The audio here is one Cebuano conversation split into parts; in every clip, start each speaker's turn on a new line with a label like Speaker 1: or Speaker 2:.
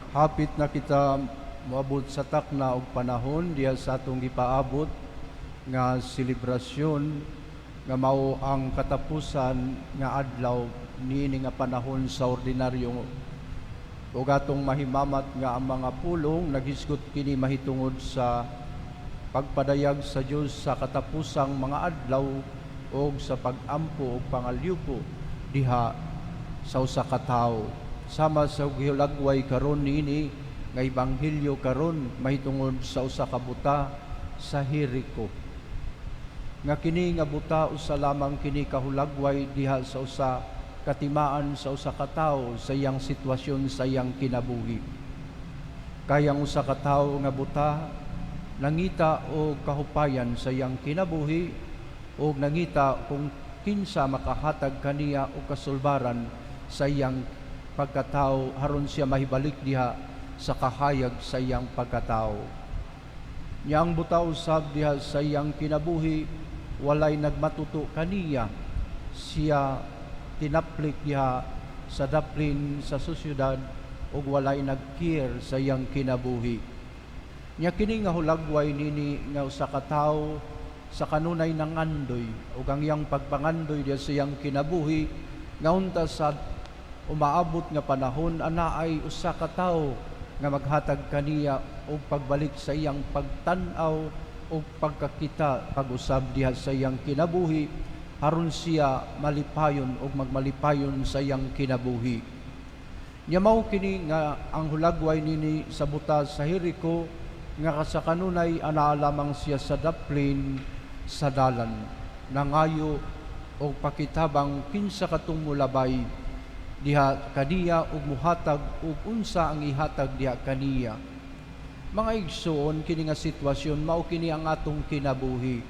Speaker 1: Hapit na kita moabot sa takna og panahon diha sa atong gipaabot nga selebrasyon nga mao ang katapusan nga adlaw niini nga panahon sa ordinaryo ug atong mahimamat nga ang mga pulong naghisgot kini mahitungod sa pagpadayag sa Dios sa katapusang mga adlaw ug sa pag-ampo ug pangalyupo diha sa usa ka tawo, sama sa gihulagway karon niini nga ebanghelyo karon mahitungod sa usa ka buta sa Jericho, nga kini nga buta usa lamang kini kahulagway diha sa usa katimaan sa usa ka tawo sa iyang sitwasyon sa iyang kinabuhi. Kay ang usa ka tawo nga buta nangita og kahupayan sa iyang kinabuhi ug nangita kung kinsa makahatag kaniya og kasulbaran sa iyang pagkatao aron siya mahibalik diha sa kahayag sa iyang pagkatao. Nya ang buta usab diha sa iyang kinabuhi, walay nagmatuto kaniya. Siya tinaplik diha sa daplin sa sosyudad ug walay nag-care sa iyang kinabuhi. Nya kini nga hulagway nini nga usa ka tawo sa kanunay nangandoy ug ang iyang pagpangandoy diha sa iyang kinabuhi nga unta sa umaabot nga panahon anaay usa ka tawo nga maghatag kaniya og pagbalik sa iyang pagtan-aw ug pagkakita pag-usab diha sa iyang kinabuhi aron siya malipayon ug magmalipayon sa iyang kinabuhi. Nya mao kini nga ang hulagway nini sa buta sa Jericho nga sa kanunay anaa lamang siya sa daplin sa dalan, nangayo og pakitabang kinsa katong mulabay diha kaniya ug muhatag og unsa ang ihatag diha kaniya. Mga igsoon, kini nga sitwasyon mao kini ang atong kinabuhi.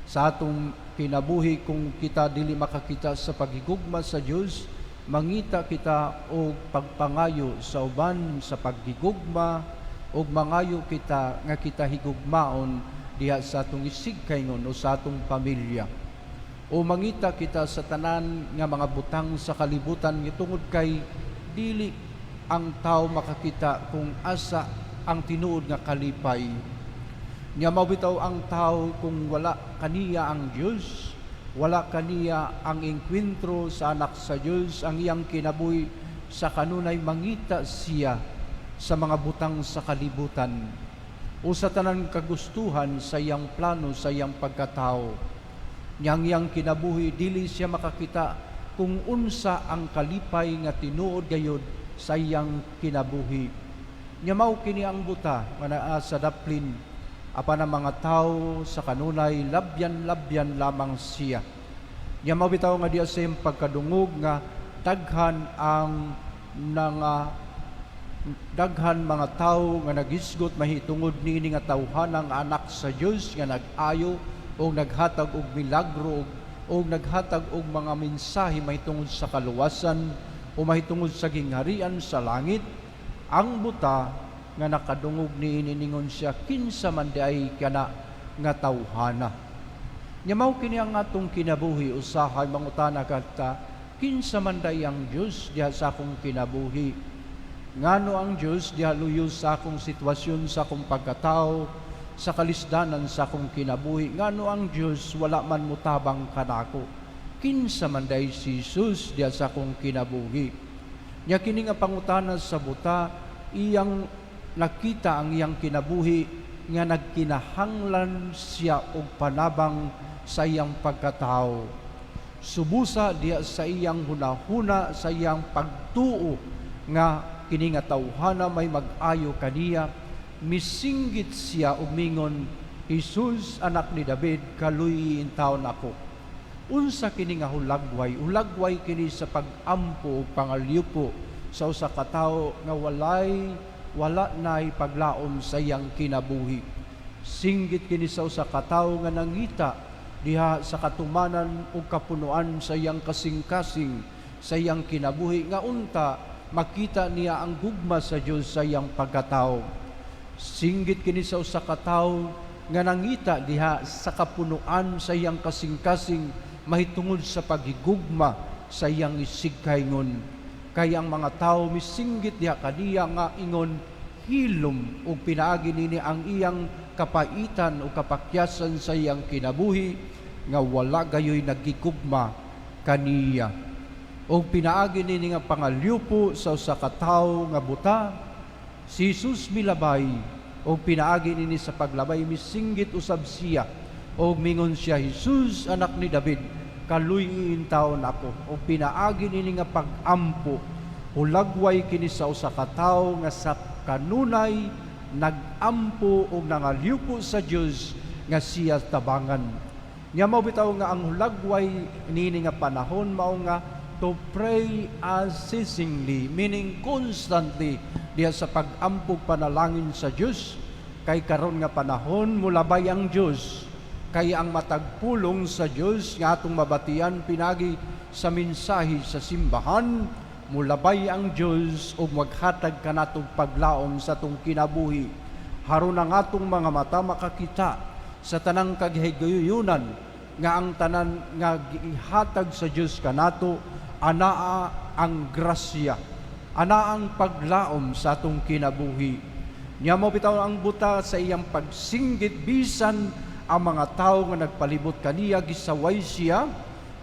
Speaker 1: Sa atong kinabuhi, kung kita dili makakita sa paghigugma sa Dios, mangita kita og pagpangayo sa uban sa paghigugma ug mangayo kita nga kita higugmaon diha sa atong isigkaingon o sa atong pamilya. O mangita kita sa tanan nga mga butang sa kalibutan tungod kay dili ang tao makakita kung asa ang tinuod nga kalipay. Nya mao bitaw ang tao, kung wala kaniya ang Dios, wala kaniya ang engkwentro sa anak sa Dios, ang iyang kinabuhi sa kanunay mangita siya sa mga butang sa kalibutan o sa tanan kagustuhan sa iyang plano sa iyang pagkatao. Nya ang iyang kinabuhi, dili siya makakita kung unsa ang kalipay nga tinuod gayud sa iyang kinabuhi. Nya mao kini ang buta nga naa sa daplin apan ang mga tao sa kanunay labyan-labyan lamang siya. Nya mao bitaw nga diha sa iyang pagkadungog nga daghan ang nanga daghan mga tao nga naghisgot mahitungod niini nga tawhanang anak sa Dios nga nag-ayo o naghatag og milagro og naghatag og mga mensahe mahitungod sa kaluwasan o mahitungod sa gingharian sa langit. Ang buta nga nakadungog niini, ningon siya, "Kinsa man diay kana nga tawhana?" Nya mao kini ang atong kinabuhi. Usahay mangutana kita, "Kinsa man diay ang Dios diha sa akong kinabuhi? Ngano ang Dios diha luyo sa akong sitwasyon, sa akong pagkatao, sa kalisdanan sa akong kinabuhi? Ngano ang Dios wala man mutabang kanako? Kinsa man diay si Jesus diha sa akong kinabuhi?" Nya kini nga pangutana sa buta, iyang nakita ang iyang kinabuhi nga nagkinahanglan siya og panabang sa iyang pagkatao. Subusa diha sa iyang hunahuna, sa iyang pagtuo nga kini nga tawhana may mag-ayo kaniya, misinggit siya ug mingon, "Jesus, anak ni David, kaluy taon ako." Unsa kini nga hulagway? Hulagway kini sa pag-ampo ug pangalyupo sa usa ka tawo nga wala nay paglaom sa iyang kinabuhi. Singgit kini sa usa ka tawo nga nangita diha sa katumanan ug kapunuan sa iyang kasing-kasing sa iyang kinabuhi nga unta makita niya ang gugma sa Dios sa iyang pagkatao. Singgit kini sa usa ka tawo nga nangita diha sa kapunuan sa iyang kasing-kasing mahitungod sa paghigugma sa iyang isigkaingon. Kay ang mga tao misinggit diha kaniya nga ingon, "Hilom," ug pinaagi nini ang iyang kapaitan o kapakyasan sa iyang kinabuhi nga wala gayoy nagigugma kaniya. Og pinaagi nini nga pangalyupo sa usa ka tawo nga buta, si Jesus milabay, og pinaagi nini sa paglabay, misinggit usab siya og mingon siya, "Jesus, anak ni David, kaluy-i intawon ako." Og pinaagi nini nga pag-ampo, hulagway kini sa usa ka tawo nga sa kanunay nagampo og nangalyupo sa Dios nga siya tabangan. Nya mao bitaw nga ang hulagway nini nga panahon mao nga to pray unceasingly, meaning constantly diha sa pag-ampo, panalangin sa Dios, kay karon nga panahon mulabay ang Dios, kay ang matag pulong sa Dios nga atong mabatian pinagi sa mensahe sa simbahan, mulabay ang Dios ug maghatag kanatong paglaom sa atong kinabuhi. Haron ang atong mga mata makakita sa tanang kaghigayunan nga ang tanan nga gihatag sa Dios kanato, anaa ang grasya, anaa ang paglaom sa atong kinabuhi. Nya mao bitaw ang buta, sa iyang pagsinggit, bisan ang mga tawo nga nagpalibot kaniya gisaway siya,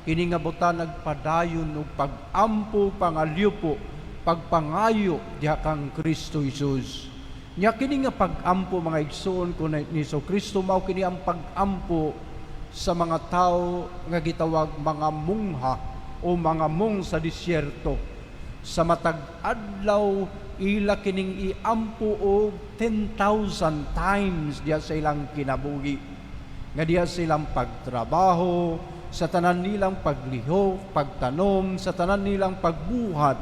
Speaker 1: kini nga buta nagpadayon og pag-ampo, pangalyupo, pagpangayo diha kang Kristo Jesus. Nya kini nga pag-ampo, mga igsoon ko ni Kristo, mao kini ang pag-ampo sa mga tao nga gitawag mga mungha o mga mong sa disyerto. Sa matag adlaw ila kining iampo og 10,000 times diha sa ilang kinabuhi, nga diha sa ilang pagtrabaho, sa tanan nilang paglihok, pagtanom, sa tanan nilang pagbuhat,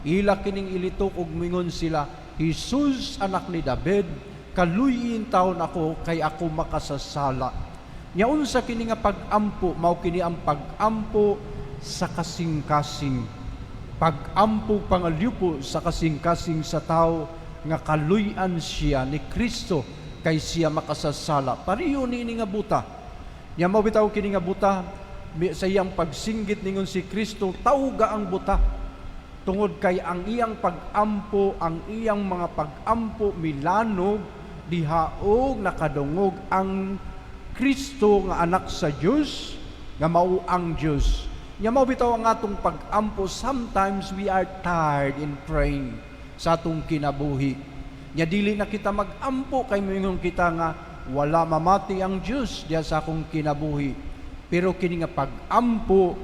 Speaker 1: ila kining ilitok ug mingon sila, "Jesus, anak ni David, kaluy-i intawon ako kay ako makasasala." Nya unsa kini nga pag-ampo? Mao kini ang pag-ampo sa kasing-kasing. Pag-ampo, pangalyupo sa kasing-kasing sa tao nga kaluy-an siya ni Kristo kay siya makasasala. Pareho niini nga buta. Nya mao bitaw kini nga buta, sa iyang pagsinggit ningon si Kristo, "Tawga ang buta." Tungod kay ang iyang pag-ampo, ang iyang mga pag-ampo milanog diha og nakadungog ang Kristo nga anak sa Dios, nga mao ang Dios. Nya mao bitaw ang atong pag-ampo, sometimes we are tired in praying sa atong kinabuhi. Nya dili na kita mag-ampo kay moingon kita nga wala mamati ang Dios diha sa akong kinabuhi. Pero kini nga pag-ampo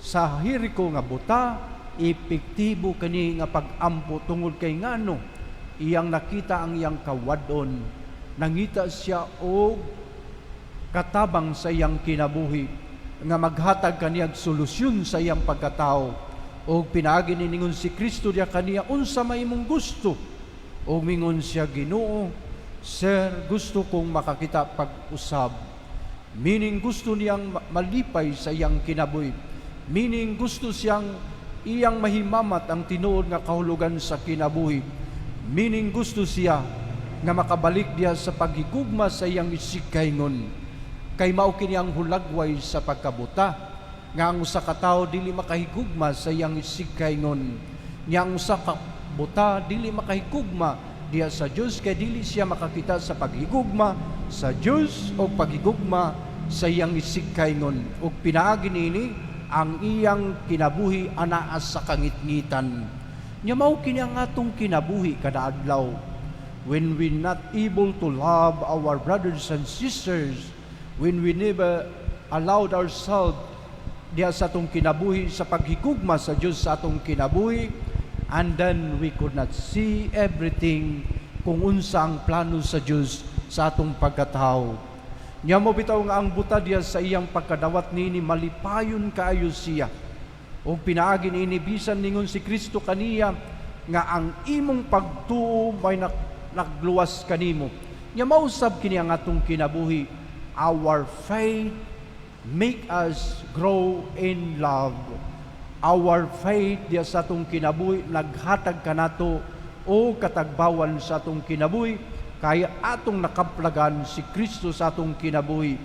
Speaker 1: sa Jericho nga buta, epektibo kani nga pag-ampo tungod kay ngano iyang nakita ang iyang kawadon. Nangita siya og katabang sa iyang kinabuhi nga maghatag kaniyag solusyon sa iyang pagkatao. Og pinaagi ni ningon si Kristo diya kaniya, "Unsa may imong gusto?" Og mingon siya, "Ginoo, Sir, gusto kong makakita pag-usab." Meaning gusto niyang malipay sa iyang kinabuhi. Meaning gusto siyang iyang mahimamat ang tinuod nga kahulugan sa kinabuhi. Meaning gusto siya nga makabalik diya sa paghigugma sa iyang isigkaingon. Kay mao kini ang hulagway sa pagkabuta nga ang usa ka tawo dili makahigugma sa iyang isigkaingon. Nya ang usa ka buta dili makahigugma diha sa Dios kay dili siya makakita sa paghigugma sa Dios o paghigugma sa iyang isigkaingon. Ug pinaagi niini, ang iyang kinabuhi anaa sa kangitngitan. Nya mao kini ang atong kinabuhi kada adlaw. When we not able to love our brothers and sisters, when we never allowed ourselves diha sa atong kinabuhi sa paghigugma sa Dios sa atong kinabuhi, and then we could not see everything kung unsa ang plano sa Dios sa atong pagkatao. Nya mao bitaw nga ang buta diya sa iyang pagkadawat nini, malipayon kaayo siya. Ug pinaagi niini, bisan ningon si Kristo kaniya nga ang imong pagtuo may nagluwas kanimo. Nya mausab kini ang atong kinabuhi. Our faith make us grow in love. Our faith diya sa atong kinabuhi naghatag kanato o katagbawan sa atong kinabuhi kaya atong nakaplagan si Kristo sa atong kinabuhi.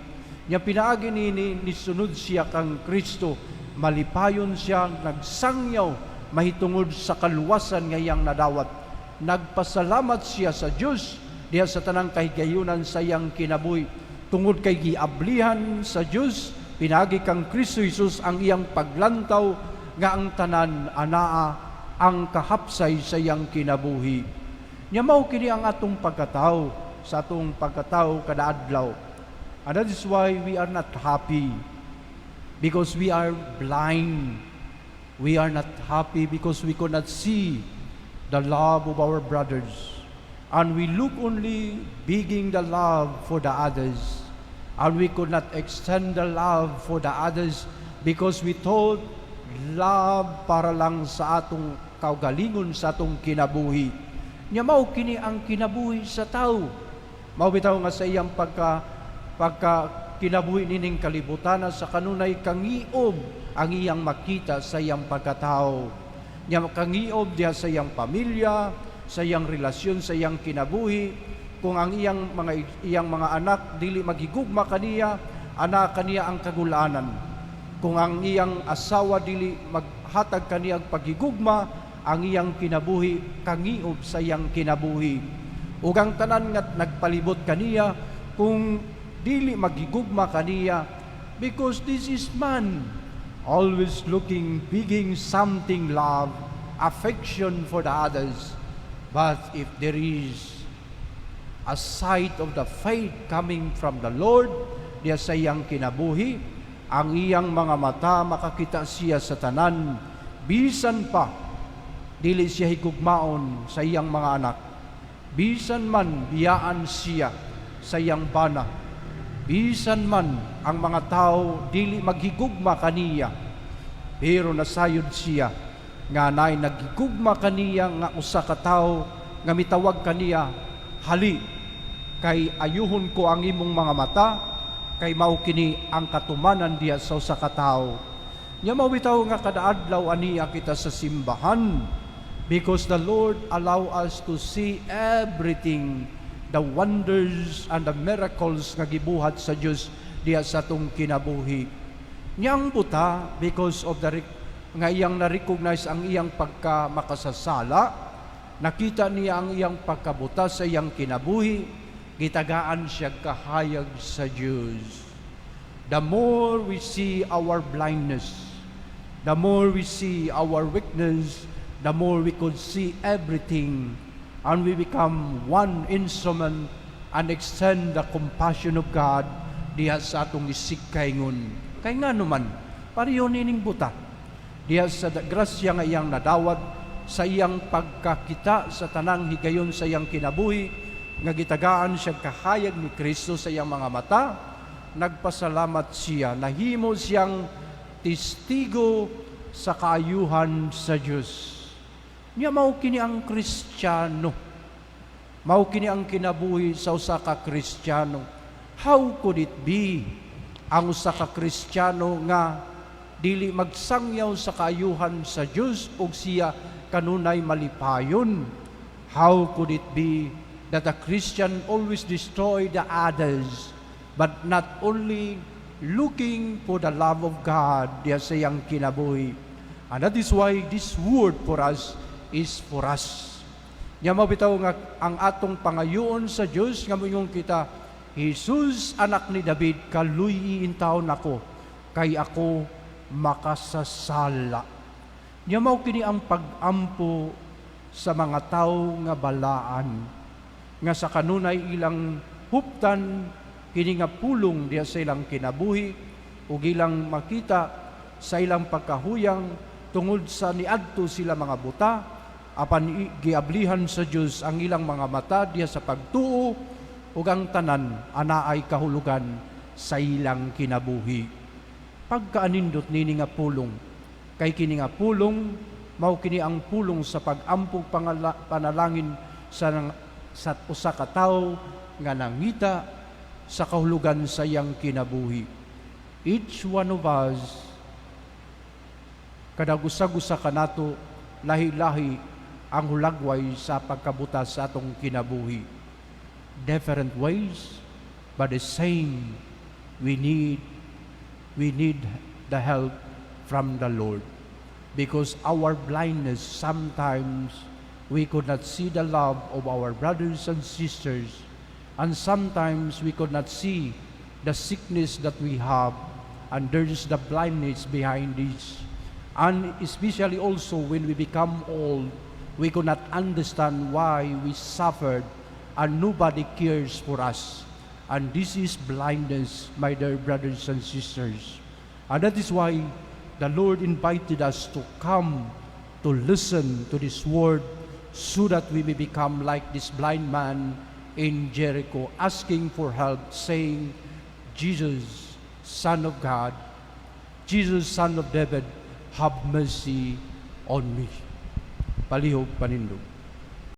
Speaker 1: Nya pinaagi nini, nisunod siya kang Kristo. Malipayon siya, nagsangyaw mahitungod sa kaluwasan nga iyang nadawat. Nagpasalamat siya sa Dios diha sa tanang kahigayunan sa iyang kinabuhi tungod kay giablihan sa Dios pinaagi kang Kristo Jesus ang iyang paglantaw nga ang tanan anaa ang kahapsay sa iyang kinabuhi. Nya mao kini ang atong pagkatao, sa atong pagkatao kada adlaw. And that is why we are not happy, because we are blind. We are not happy because we could not see the love of our brothers. And we look only begging the love for the others. And we could not extend the love for the others because we thought love para lang sa atong kaugalingon, sa atong kinabuhi. Nya mao kini ang kinabuhi sa tao. Mao bitaw nga sa iyang pagka pagka kinabuhi nining kalibutan, sa kanunay kangiob ang iyang makita sa iyang pagkatao. Nya kangiob diha sa iyang pamilya, sa iyang relasyon, sa iyang kinabuhi. Kung ang iyang mga anak dili maghigugma kaniya, ana kaniya ang kagulanan. Kung ang iyang asawa dili maghatag kaniya og paghigugma, ang iyang kinabuhi kangiob sa iyang kinabuhi. Ug ang tanan nga nagpalibot kaniya, kung dili maghigugma kaniya, because this is man always looking, begging something, love, affection for the others. But if there is a sight of the faith coming from the Lord diya sa iyang kinabuhi, ang iyang mga mata makakita siya sa tanan, bisan pa dili siya higugmaon sa iyang mga anak, bisan man biyaan siya sa iyang bana, bisan man ang mga tao dili maghigugma kaniya, pero nasayod siya nga naay naghigugma kaniya nga usa ka tawo nga mitawag kaniya, "Hali kay ayuhon ko ang imong mga mata," kay mao kini ang katumanan diha sa usa ka tawo. Nya mao bitaw nga kada adlaw aniya kita sa simbahan because the Lord allow us to see everything, the wonders and the miracles nga gibuhat sa Dios diha sa atong kinabuhi. Niyang buta, because of the nga iyang na-recognize ang iyang pagka makasasala, nakita niya ang iyang pagkabuta sa iyang kinabuhi, gitagaan siya kahayag sa Diyos. The more we see our blindness, the more we see our weakness, the more we could see everything, and we become one instrument and extend the compassion of God diha sa atong isigkaingon. Kay nga naman, pareho nining buta. Diha sa grasya nga iyang nadawat sa iyang pagkakita sa tanang higayon sa iyang kinabuhi, nga gitagaan siya kahayag ni Kristo sa iyang mga mata, nagpasalamat siya, nahimo siyang testigo sa kaayuhan sa Dios. Nya mao kini ang Kristiyano. Mao kini ang kinabuhi sa usa ka Kristiyano. How could it be ang usa ka Kristiyano nga dili magsangyaw sa kaayuhan sa Dios ug siya kanunay malipayon? How could it be that a Christian always destroy the others but not only looking for the love of God diha sa iyang kinabuhi? And that is why this word for us is for us. Nya mao bitaw nga ang atong pangayoon sa Dios nga moingon kita, "Jesus, anak ni David, kaluy-i intawon ako kay ako makasasala." Nya mao kini ang pag-ampo sa mga tawo nga balaan nga sa kanunay ilang huptan kini nga pulong diha sa ilang kinabuhi ug ilang makita sa ilang pagkahuyang tungod sa niadto sila mga buta, apan giablihan sa Dios ang ilang mga mata diha sa pagtuo ug ang tanan anaay kahulugan sa ilang kinabuhi. Pagkaanindot nini nga pulong, kay kini nga pulong mao kini ang pulong sa pag-ampo, panalangin sa usa ka tawo nga nangita sa kahulugan sa iyang kinabuhi. Each one of us, kada usa-usa kanato, lahi-lahi ang hulagway sa pagkabuta sa atong kinabuhi. Different ways, but the same, we need the help from the Lord. from the Lord. Because our blindness, sometimes we could not see the love of our brothers and sisters, and sometimes we could not see the sickness that we have, and there is the blindness behind this. And especially also when we become old, we could not understand why we suffered and nobody cares for us. And this is blindness, my dear brothers and sisters. And that is why the Lord invited us to come to listen to this word so that we may become like this blind man in Jericho, asking for help, saying, "Jesus, Son of God, Jesus, Son of David, have mercy on me." Palihog panindog.